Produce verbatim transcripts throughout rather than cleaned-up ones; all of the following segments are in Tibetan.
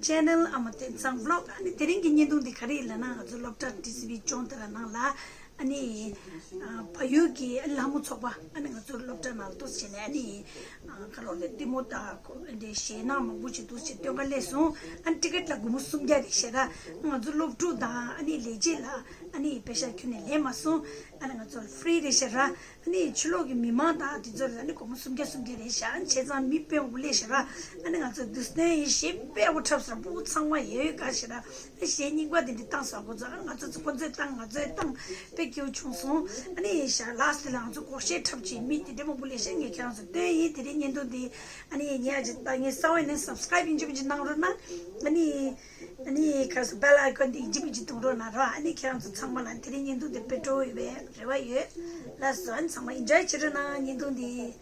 Channel ཨ་མ་དེང་སང་vlog ཨ་ནི་དེ་རིང་གི་བརྙན་ཐུང་འདི་ག་རེ་ཡིན་ལབ་ན། ང་ཚོ་སློབ་གྲྭ་ཊི་སི་ཝི་ཅོང་དེ་ལ་ནང་ལ་ཨ་ནི་ཨ་བལ་ཡུལ་གྱི་ཨ་ནི་ལྷ་མོ་ཚོགས་པ་ཨ་ནི་ང་ཚོ་སློབ་གྲྭ་ནང་ལ་འདུག་སེ་བྱས་ནས་ཨ་ནི་ཨ་ག་ལོ་ལེ་ལྟད་མོ་དང་ཁོ་འདི་གཞས་སྣ་མང་པོ་ཞིག་འདུག་སེ་སྟོན་ག་སླེབས་སོང་། ཨ་ནི་ཊི་ཀེ་ཊི་ལ་སྒོར་མོ་སུམ་བརྒྱ་རེད་ཤག་ར། ང་ཚོ་སློབ་ཕྲུག་དང་ཨ་ནི་ལས་བྱེད་ལ་ཨ་ནི་པེ་ཤག་ཁྱོན་ནས་ལེན་མ་སོང་། ཨ་ནི་ང་ཚོ་ལ་ཕི་རི་རེད་ཤག་ར། ཨ་ནི་ཕྱི་ལོགས་ཀྱི་མི་མང་དང་དེ་ཚོ་ལ་ཨ་ནི་སྒོར་མོ་སུམ་བརྒྱ་སུམ་བརྒྱ་རེད་ཤག་ཨ་ནི་བྱས་ཙང་མི་དཔེ་མང་པོ་སླེབས་ཤག་ར། ཨ་ནི་ང་ཚོ་འདུག་སྟོན་ཡིན། གཞས་དཔེ་ཡག་པོ་འཁྲབ་སོང་། སྤུ་གུ་ཚང་མ་ཡོད་ཡོད་དགའ་ཤག་ར། ཨ་གཞས་རྙིང་པ་དེ་འདྲ་བཏང་སོང་། ཁོ་ཚོ་ཨ་ང་ཚོ་ཁོ་ཚོས་བཏང་། ང་ཚོས་བཏང་། དཔེ་སྐྱིད་པོ་བྱུང་སོང་། ཨ་ནི་ཤག་ལཱ་སི་ཊི་ལ་ང་ཚོ་སྒོར་གཞས་འཁྲབ་བྱས་མི་དེ་འདྲ་མང་པོ་སླེབས་ཤག་ངས་ཁྱེད་རང་ཚོ་སྟོན་ཡིན། དེ་རིང་བརྙན་ཐུང་འདི་ཨ་ནི་ཉེ་ཅིག་ད་ངས་གསང་བའི་ནས་སབ་སི་ཀ་རའིབ་ཡིན་གཅིག་མིན་གཅིག་གནང་རོགས་གནང་། ཨ་ནི། ཨ་ནི་ཁ་སང་བེལ་ཨའི་ཀོན་དེ་ཡིན་གཅིག་མིན་གཅིག་གཏོང་རོགས་གནང་རོགས། ཨ་ནི་ཁྱེད་རང་ཚོ་ཚང་མ་ལ་དེ་རིང་བརྙན་ཐུང་དེ་དཔེ་སྤྲོ་བོ་ཡོད་པའི་རེ་བ་ཡོད། ལགས་སོ། ཨ་ནི་ཚང་མ་ཨེན་ཇོའི་བྱེད་རོགས་གནང་། བརྙན་ཐུང་འདི།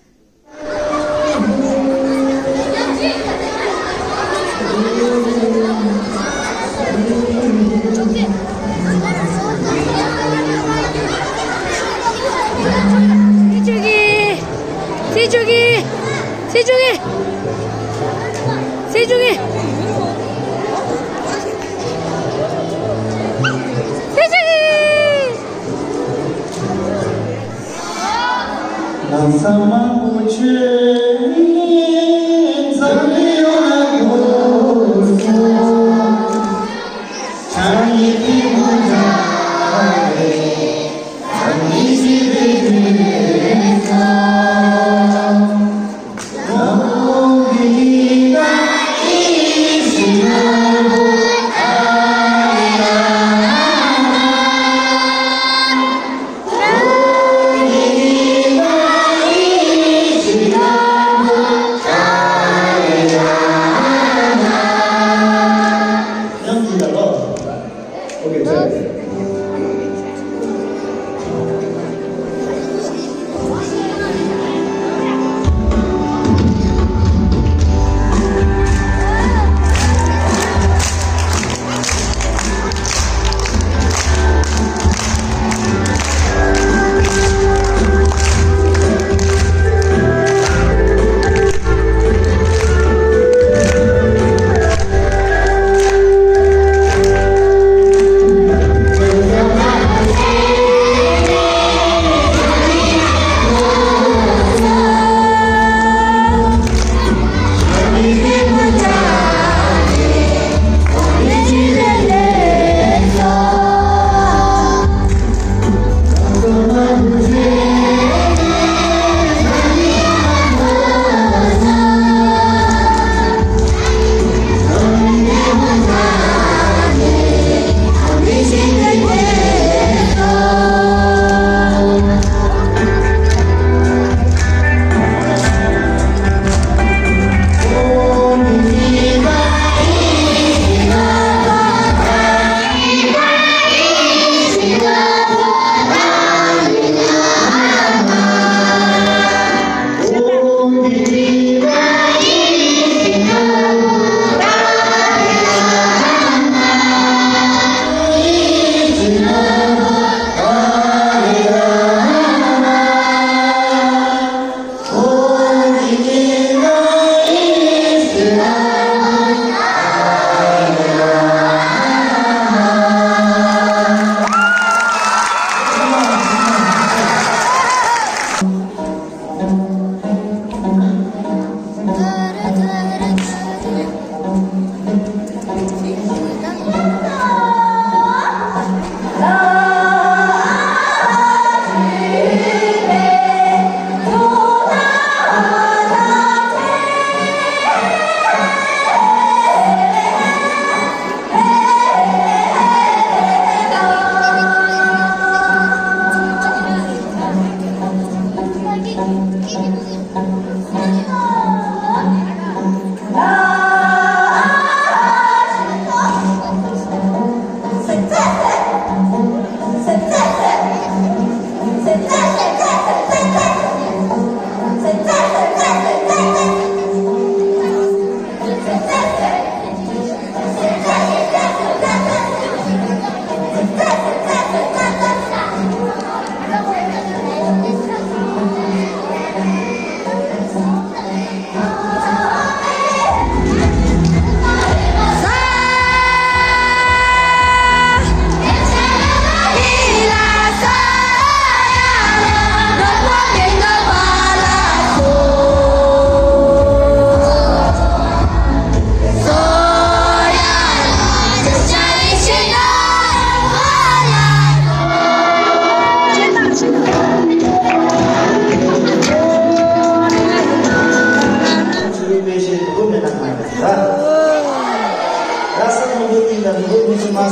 སྲིད་ཇུས་ཀྱི། སྲིད་ཇུས་ཀྱི། སྲིད་ཇུས་ཀྱི། སྲིད་ཇུས་ཀྱི། ལམ་སང་མང་པོ་བྱས་ནས་འཛམ་གླིང་ཡོངས་ལ་གོ་སོང་། ཆ་ཡི་ཐིག་པོ་འདྲ་རེད།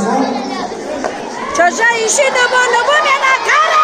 བྱ་བྱ་ཡེ་ཤེས་ནོར་བུ་ནོར་བུ་མེད་ན་ག་རེ།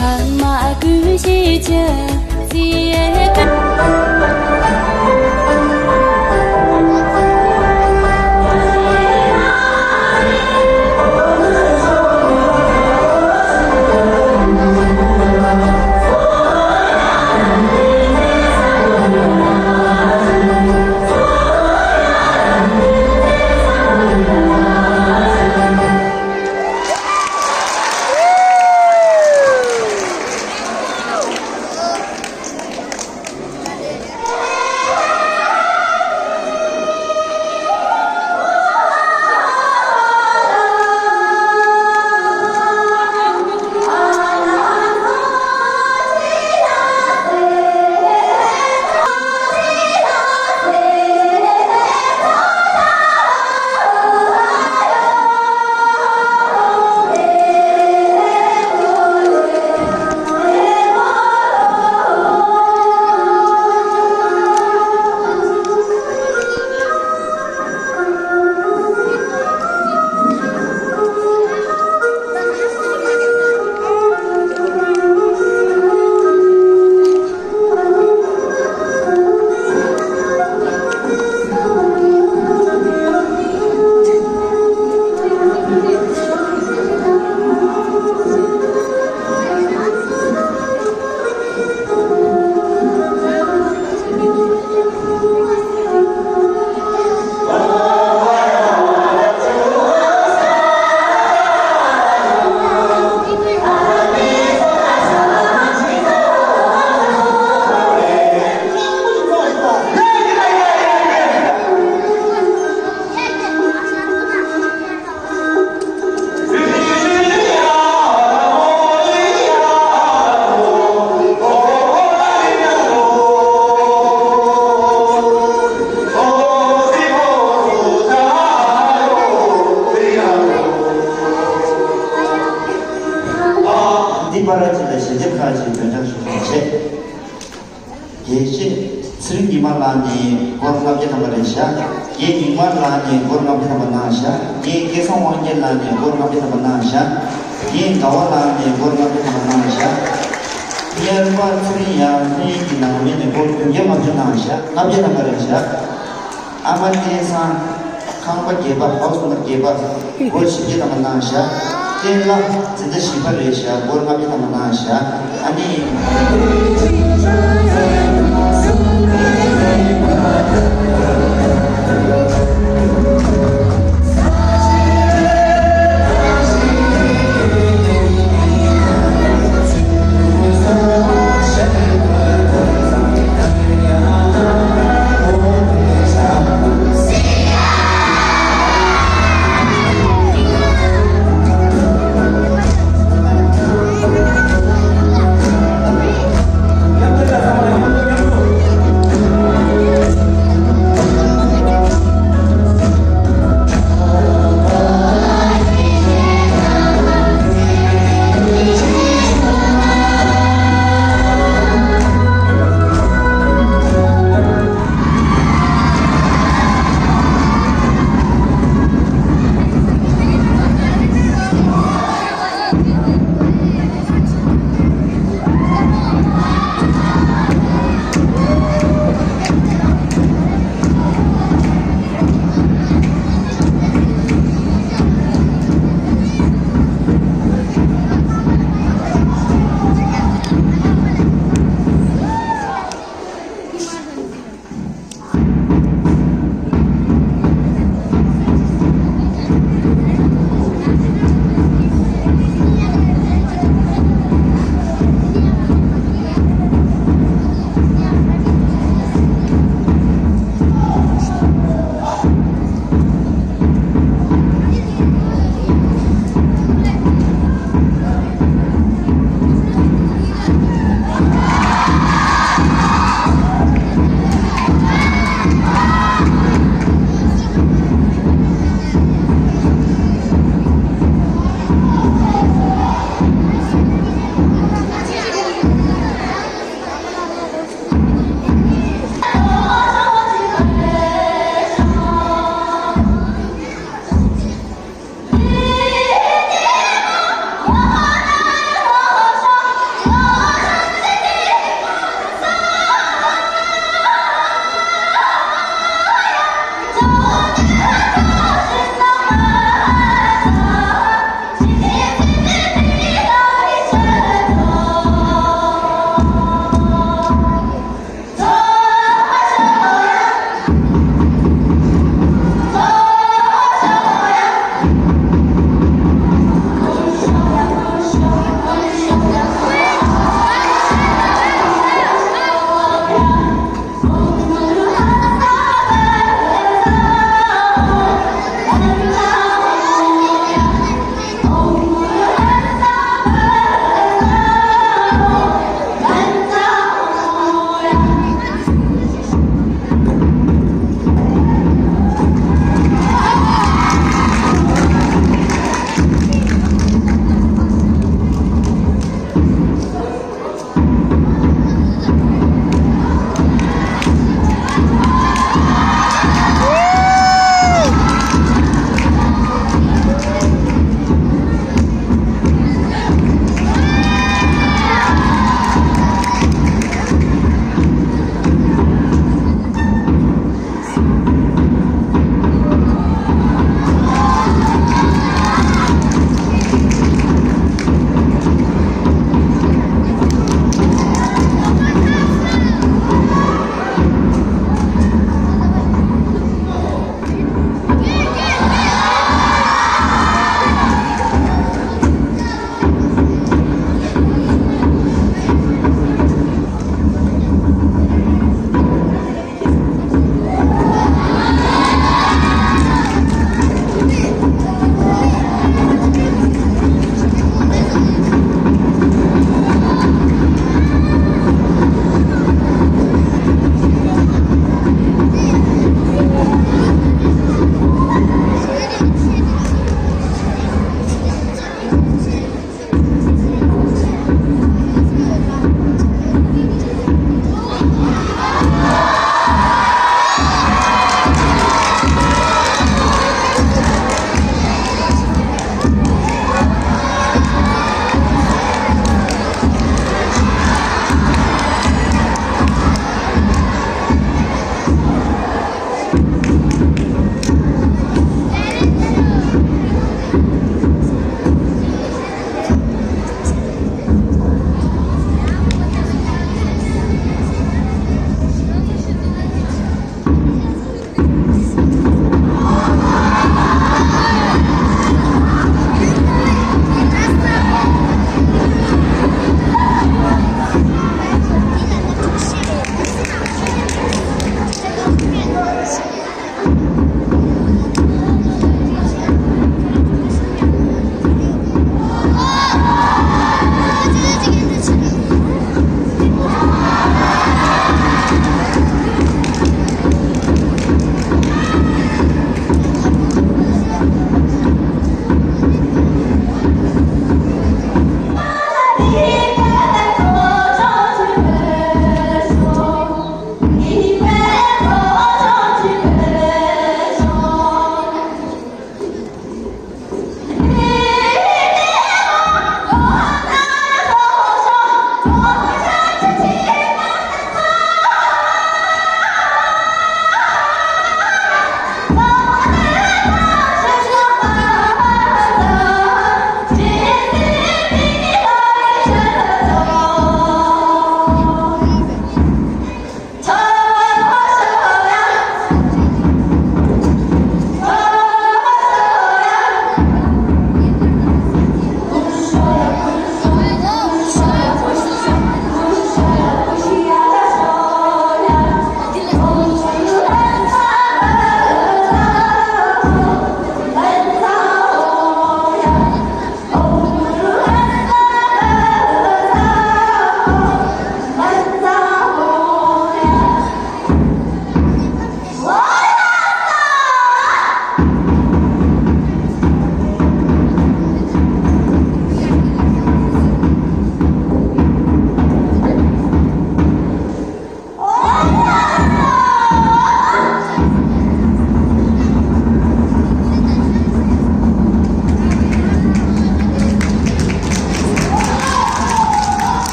ཨ་མ་ཀུན་ཤེས་ཀྱི་ཚེ་ག་འདི་པར་ཅིག་ལ་ཞལ་འདེབས་ཁག་ཅིག་འདོན་ཆོག་ཞུ་རྒྱུ་བྱས། དགེ་བཤེས་ཚེ་རིང་ཉི་མ་ལགས་ནས་སྒོར་ལྔ་བརྒྱ་ཐམ་པ་རེད་བཞག་རྒན་ཉི་མ་ལགས་ནས་སྒོར་ལྔ་བརྒྱ་ཐམ་པ་གནང་བཞག་རྒན་སྐལ་བཟང་དབང་རྒྱལ་ལགས་ནས་སྒོར་ལྔ་བརྒྱ་ཐམ་པ་གནང་བཞག་རྒན་དགའ་བ་ལགས་ནས་སྒོར་ལྔ་བརྒྱ་ཐམ་པ་གནང་བཞག་གཉེར་པ་ཚེ་རིང་ཡར་འཕེལ་གྱི་ནང་མི་ནས་སྒོར་བདུན་བརྒྱ་ལྔ་བཅུ་གནང་བཞག་ལྔ་བརྒྱ་ཐམ་པ་རེད་བཞག་ཨ་མ་བསྟན་བཟང་ཁང་པ་བརྒྱད་པ་ཧའུ་སི་ནམ་བར་བརྒྱད་པ་སྒོར་བཞི་བརྒྱ་ཐམ་པ་གནང་བཞག་བསྟན་ལྷ་འཛིན་གྲྭ་བཞི་པ་རེད་བཞག་སྒོར་ལྔ་བརྒྱ་ཐམ་པ་གནང་བཞག་ཨ་ནི།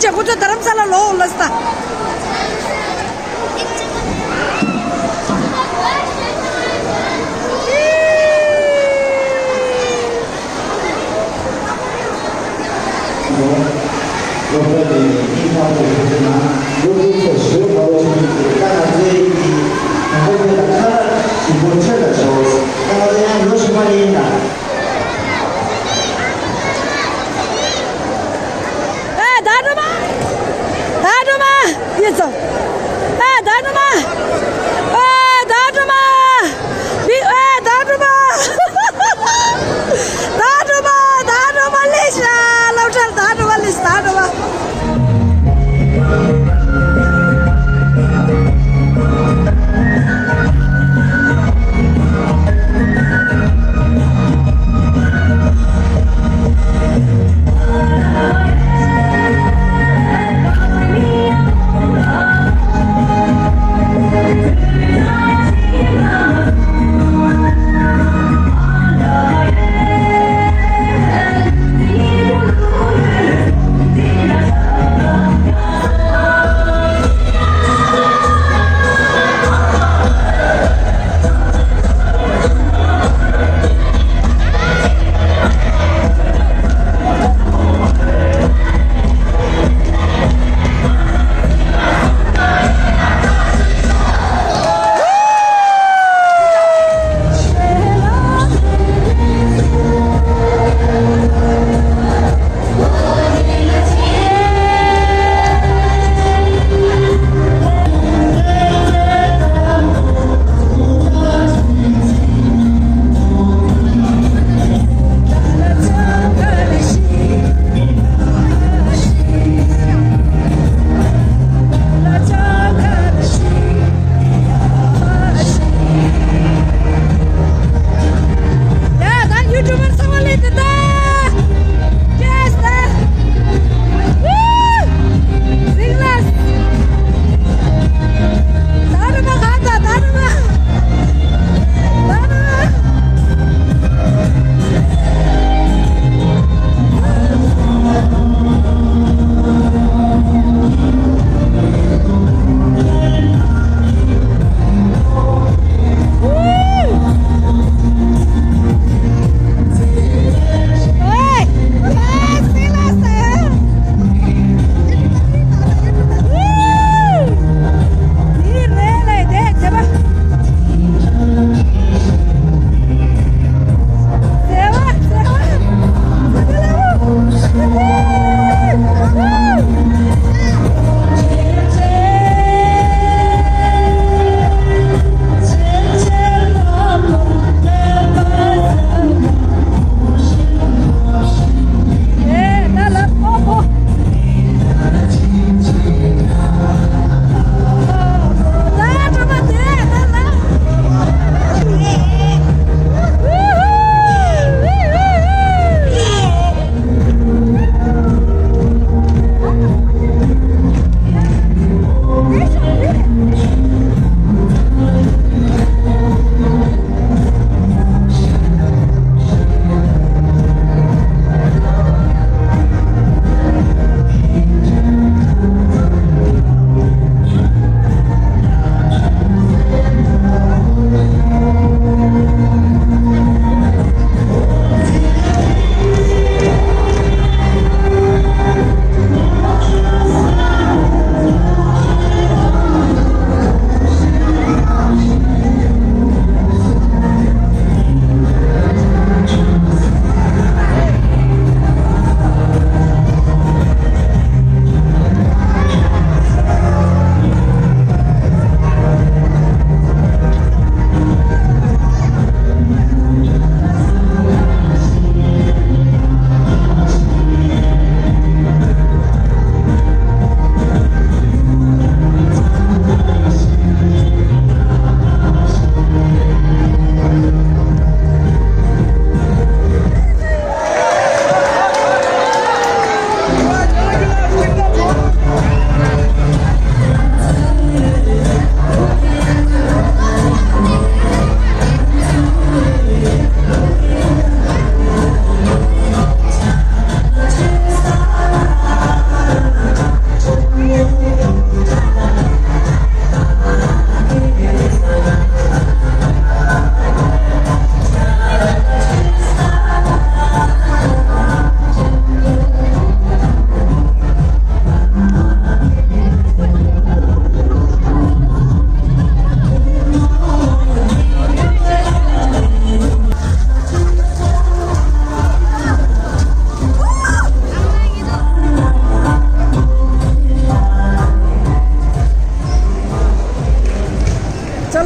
ཅེ་ཁོ་ཚོ་རྡ་རམ་ས་ལ་ལོག་ལ་སྟ། སློབ་གྲྭ་དེ་ནི་སྙིང་ཐག་པའི་ཐོག་ནས་སློབ་ཕྲུག་ཚོ་བཟོད་དཀའ་བ་ཆེན་པོ་ཞིག་ད་ང་ཚོའི་གི་ཧོ་ཁེ་ལ་ཁ་ལག་ཞིམ་པོ་ཁྲོད་ལ་ཞོག་ད་ང་ཚོ་ཡང་ལོ་ཞིག་མ་ཡིན་ན། ཨེ་ད་འགྲོ་མ། ད་འགྲོ་མ། ཡིན་ཙང་། ཨེ་ད་འགྲོ་མ། ཨེ་ད་འགྲོ་མ། བི་ཨེ་ད་འགྲོ་མ། ད་འགྲོ་མ། ད་འགྲོ་མ་ལེ་ཤ། སློབ་གྲྭར་ད་འགྲོ་མ་ལེ་ཤ། ད་འགྲོ་མ།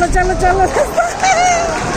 चलो चलो चलो।